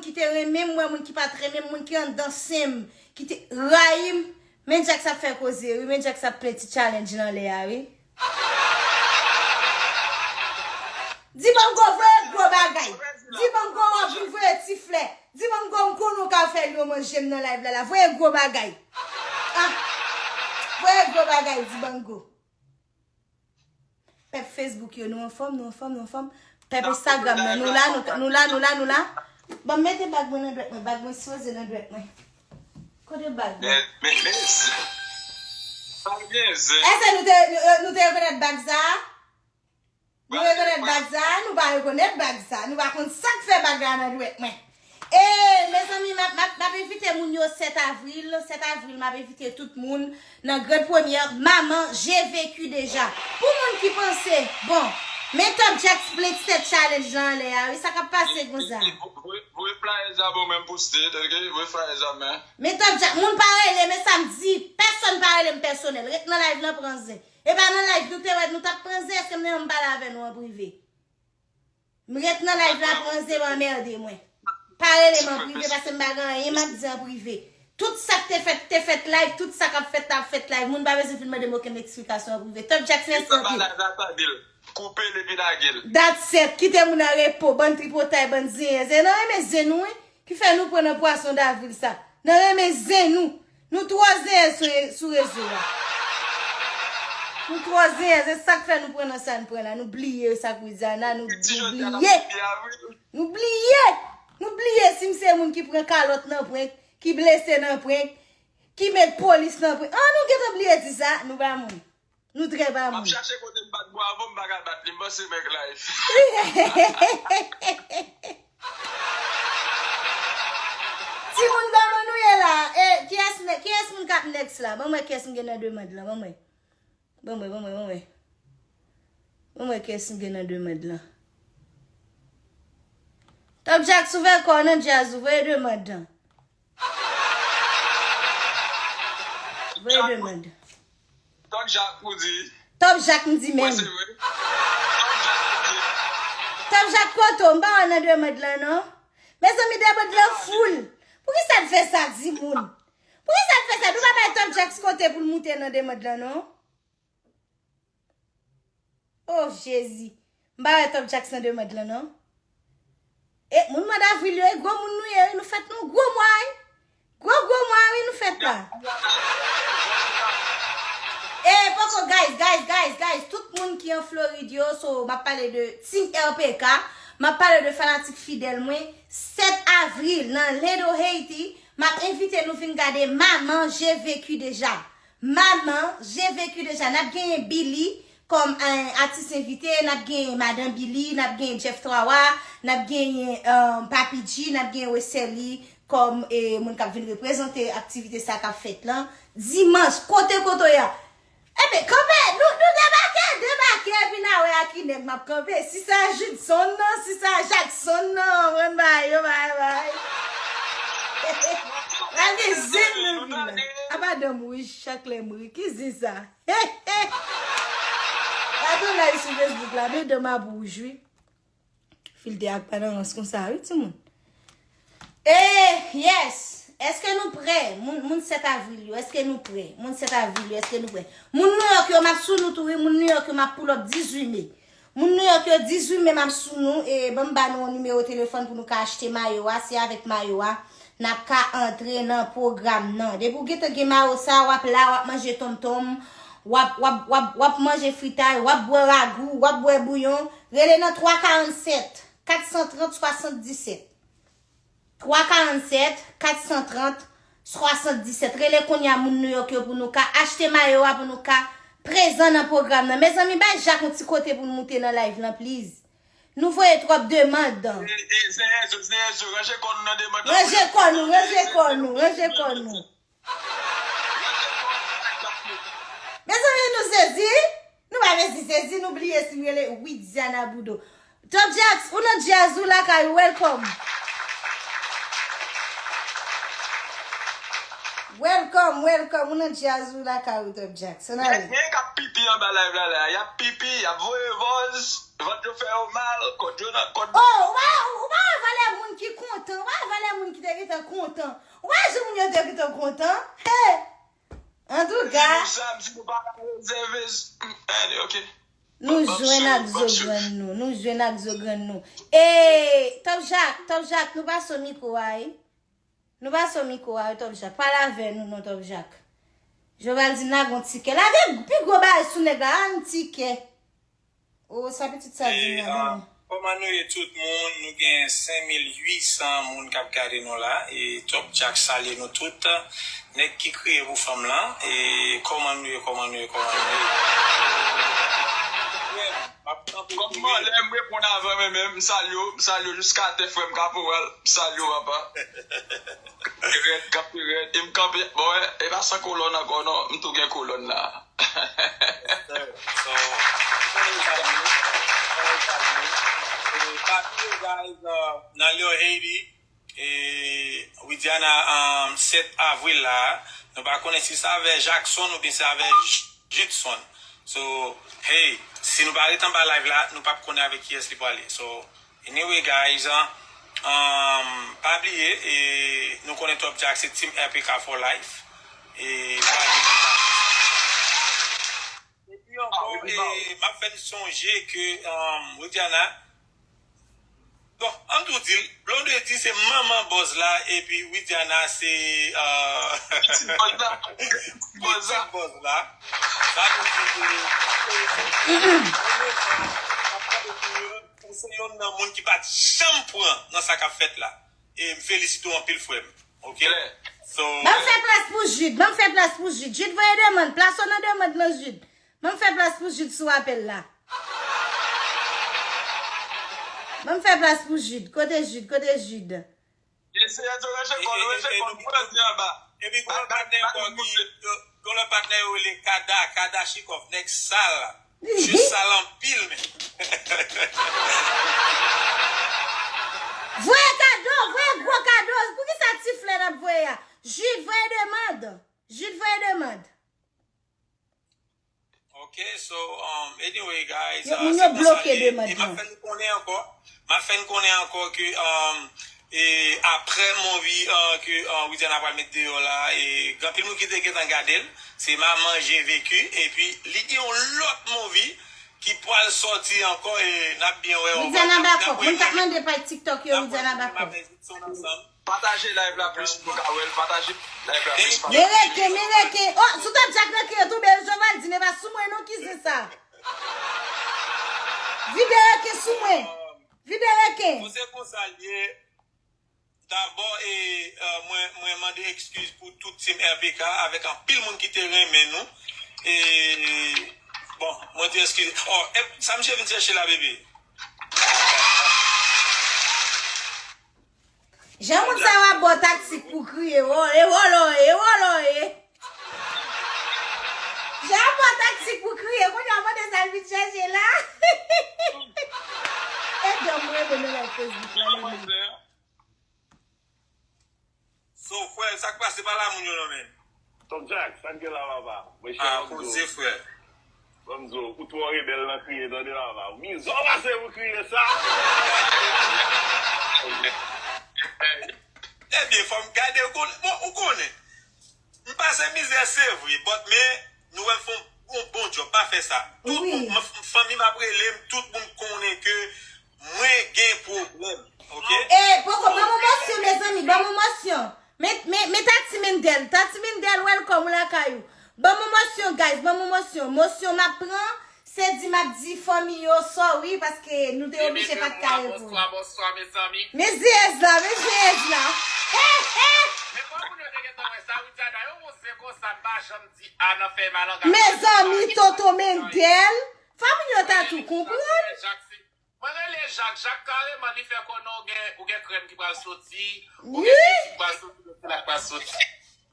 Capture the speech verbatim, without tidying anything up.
ki te renmen m, mwen moun ki pa t renmen m, moun ki anndan sen m, ki te rayi m. Men Jax ap fè koze, wi, men Jax ap plen ti challenge nan lè a, wi. Dibango, voye gwo bagay. Dibango, w ap vin voye ti flè. Dibango, m konnen w ka fè l yo manje m nan live la, la. Voye gwo bagay. Ah. Voye gwo bagay, Dibango. Pèp Facebook yo, nou anfòm, nou anfòm, nou anfòm. Pèp Instagram nan, nou la, nou, nou la, nou la, nou la. Bon, mete bag mwen nan dwèt mwen, bag mwen sipoze nan dwèt mwen. Kote bag mwen? Men, men, men, sa gen zen. Èske nou te, nou, nou te rekonèt bag sa a? Nou rekonèt bag sa a? Nou pa rekonèt bag sa a. Nou pa konn sa k fè bag la nan dwèt mwen. E, mezanmi, m ap, m ap, m ap envite moun yo sèt avril. Sèt avril, m ap envite tout moun nan Grand Première Maman J'ai Vécu Déjà. Pou moun ki panse, bon, men Top Jack Split Step Challenge lan anlè a, wi, sa k ap pase konsa. Voye, voye flyers a ban mwen m poste, tande, voye flyers a men. Men Top Jack, moun pa rele, men sa m di, pèsonn pa rele m pèsonèl. Ret nan live lan, pran zen. E pa nan live nou te wè nou t ap pran zen, èske m te janm pale avè nou an prive? M ret nan live la, pran zen, anmède mwen. Pa rele m an prive, paske m pa gen anyen m ap di an prive. Tout sa k te fèt, te fèt live, tout sa k ap fèt, ap fèt live. Moun pa bezwen vin mande m okenn eksplikasyon an prive. Top Jack se yon sante. Koupe l epi lage l. That's it. Kite moun an repo, bann tripotay, bann zenyen. Zen nan renmen zen nou, wi. Ki fè nou pran nan pwason davil sa. Nan renmen zen nou. Nou twò zenyen sou, sou rezo a. Nou twò zenyen, se sa k fè nou pran nan sa n pran la. Nou bliye sa k Widiana, nou, nou bliye. Nou bliye. Nou bliye si m se moun ki pran kalòt nan prank, ki blese nan prank, ki met polis nan prank. Ah, nou gentan bliye di sa, nou pa moun. Nou trè pa moun. M ap chache kote m bat bwa avan m pa ka bat li, m panse m gen life. Timoun, kòman nou ye la? E, kiyès ne-, kiyès moun k ap next la? Ban m wè kiyès m gen nan demand lan, ban m wè. Ban m wè, ban m wè, ban m wè. Ban m wè kiyès m gen nan demand lan. Top Jack, si w vle kò w nan djaz, ou voye demand lan. Voye demand. Top Jack ou di. Top Jack m di menm. Top Jack kote w? M pa wè nan demand lan non. Mezanmi, demand lan full. Poukisa n fè sa, timoun? Poukisa n fè sa? Nou pa bay Top Jack kote pou l moute nan demand lan non. Oh Jezi. M pa wè Top Jack nan demand lan non. E moun mwa davril yo, e gwo moun nou ye, wi, nou fèt nan gwo mwa, wi. Gwo, gwo mwa, wi, nou fèt la. E poko, guys, guys, guys, guys, tout moun ki an Florid yo, so, m ap pale de Team R P K, m ap pale de fanatik fidèl mwen, sèt avril, nan Ledo, Haiti, m ap envite nou vin gade Maman, J'ai Vécu Déjà. Maman, J'ai Vécu Déjà. N ap genyen Billy kòm, eh, atis envite, n ap genyen Madan Billy, n ap genyen Jeff Trawa, n ap genyen, eh, Papi G, n ap genyen Westerlie kòm, eh, moun k ap vin reprezante aktivite sa k ap fèt lan. Dimanch, kote kote w ye a? Enben, kanpe, nou, nou debake, debake, epi n a wè a ki nèg m ap kanpe. Si se a Judson nan, si se a Jackson nan, ann bay yo, bay, bay. Pral gen zen nan vil la. Apa dan m wouj, chak lè m ri. Ki zen sa? Gade yon live sou Facebook la, men dan m ap wouj, wi. Filtè ak pa nan rans konsa, wi, timoun. Eh, yes! Èske nou prè? Moun, moun sèt avril yo, èske nou prè? Moun sèt avril yo, èske nou prè? Moun New York yo, m ap sou nou tou, wi. Moun New York yo, m ap pull up dizuit me. Moun New York yo, dizuit me, m ap sou nou. E, ban m ba nou yon nimewo telefòn pou nou ka achte mayo a. Se avèk mayo a n ap ka antre nan pwogram nan. Depi w gentan gen mayo sa, w ap la, w ap manje tonmtonm, w ap, w ap, w ap, w ap manje fritay, w ap bwè ragou, w ap bwè bouyon. Rele nan twa karannsèt, kat san trant, swasanndisèt. Twa karannsèt, kat san trant, swasanndisèt. Rele kounye a moun New York yo pou nou ka achte mayo a, pou nou ka prezan nan pwogram nan. Mezanmi, bay Jak yon ti kote pou n moute nan live lan, please. Nou voye twòp demann. E, e, Zeyèzo, Zeyèzo, ranje kò nou nan demann lan. Ranje kò nou, ranje kò nou, ranje kò nou. Mezanmi, nou sezi? Nou pa sezi, sezi, nou bliye si m rele Widiana Boudon. Top Jax, ou nan djaz ou lakay ou, welcome. Welcome, welcome, ou nan djaz ou lakay ou, Top Jax. Ann ale. Gen, gen k ap pipi anba live la, la. Y ap pipi, y ap voye vòz, vant yo fè yo mal, kòd yo nan, kòd. Oh, ou pa, ou pa wè valè moun ki kontan, ou pa wè Talè moun ki te gentan kontan. Ou pa jan moun yo te gentan kontan? Hey! Antouka, nou sa di nou pa ka rezève. Anyway, ok. Nou jwenn ak zo grann nou. Nou jwenn ak zo grann nou. E, Top Jack, Top Jack, nou pase mikwo a, wi. Nou pase mikwo a, wi, Top Jack. Pale avè nou, non, Top Jack. Joval di n lage yon tikè. Lage pi gwo bagay sou nèg la, a, yon tikè. O, sa pitit sa di m nan, ah, men. Kòman nou ye tout moun? Nou gen senk mil uit san moun k ap gade nou la. E Top Jack salye nou tout. Nèg ki kriye pou fanm lan. E kòman nou ye, kòman nou ye, kòman nou ye? M ap kanpe. Kòman lè m reponn avan men, men, m salye w, m salye w jiska tè frè m Kaporal. M salye w, papa. Kanpe rèd, kanpe rèd. E m kanpe, bon, e, e pa san kolòn ankò, non. M tou gen kolòn la. Yes, sir. So, pa bliye, guys, uh, nan Lyon, Haiti, e Widiana, um, sèt avril la, nou pa konnen si se avè Jackson oubyen se avè J-, Judson. So, hey, si nou pa ret anba live la, nou p ap konnen avèk kiyès li prale. So, anyway, guys, uh, um, pa bliye, e nou konnen Top Jack se Team R P K for life. E pa gen Epi ankò, e, m ap fè n sonje ke, um, Widiana, bon, an tou di l, Blondedy se manman bòz la, epi Widiana se, uh, pitit bòz la. Pitit bòz la. Sa vle di ke, ou se youn nan moun ki pa t janm pran nan sa k ap fèt la. E m felisite w anpil, frè m. Ok? So, ban m fè plas pou Jude. Ban m fè plas pou Jude. Jude, voye demann. Plas ou nan demann lan, Jude. Ban m fè plas pou Jude sou apèl la. Ban m fè plas pou Jude. Kote Jude? Kote Jude? Mesye, yo ranje kò, yo ranje kò, nou pran di anba. Epi gon lòt patnè ankò ki, gon lòt patnè yo rele Kada, Kada Chikòf, nèg sal. Jis sal anpil, men. Voye kado, voye gwo kado. Poukisa ti flè n ap voye a? Jude, voye demann. Jude, voye demann. Ok, so, um, anyway, guys, yo, uh, moun yo bloke demann lan. E m ap fè n konnen ankò. M ap fè n konnen ankò ke, um, e, apre movie, uh, ke, uh, Widiana pral met deyò la, e gen anpil moun ki te gentan gade l, se Maman J'ai Vécu, epi li gen yon lòt movie ki pral sòti ankò, e n ap byen wè. Widiana Bakòk, moun k ap mande paj TikTok yo, Widiana Bakòk. Pataje live la plis pou ka wè l. Pataje live la plis. Men reken, men reken. Oh, sou tèt Jack reken yo tonbe, Joval di, men pa sou mwen non, ki zen sa. Vide reken sou mwen. Vide reken. Bon, se konsa l ye. Dabò, e, e, mwen, mwen mande ekskiz pou tout team R P K avèk anpil moun ki te renmen nou. E, bon, mwen di ekskiz. Oh, e, sa misye vin chèche la, bebe? Jan moun sa yo ap ba w taktik pou kriye, e wòlò ye, e wòlò ye. Jan ap ba w taktik pou kriye, kounye a mande sa l vin chèche la. E dòm mwen renmen nan live Facebook la, lè mwen. So, frè, sa k pase pa la moun yo non, men. Top Jack, sa k gen la, papa? Mwen chè, ah, koze, frè. Ban m di w, ou twò rebèl nan kriye, tande la, papa. Mizè w pase pou kriye sa. Ebyen, fò m gade, ou konnen, bon, ou konnen. M pase mizè, se vre, but men, nou wè m fè yon bon, bon job, pa fè sa. Tout moun, m, fanmi m ap rele m, tout moun konnen ke mwen gen pwoblèm, ok? E, poko, ban m yon mosyon, mezanmi, ban m yon mosyon. Men, men, men Tati Mendel, Tati Mendel, welcome, ou lakay ou. Ban m yon mosyon, guys, ban m yon mosyon. Mosyon m ap pran, se di m ap di fanmi yo sorry, paske nou te oblije pa t ka reponn. Bonswa, bonswa, mezanmi. Men ziyèz la, men ziyèz la. He, he! Men kòm moun yo te gentan wè sa, Widiana, yon moun se konsa, m pa janm di a nan fè malanga. Mezanmi, Toto Mendel, fanmi yo ta tou konprann. Mwen rele Jak, Jak kareman, li fè konnen ou gen, ou gen krèm ki pral soti, ou gen plis ki pral soti, se la k pral soti.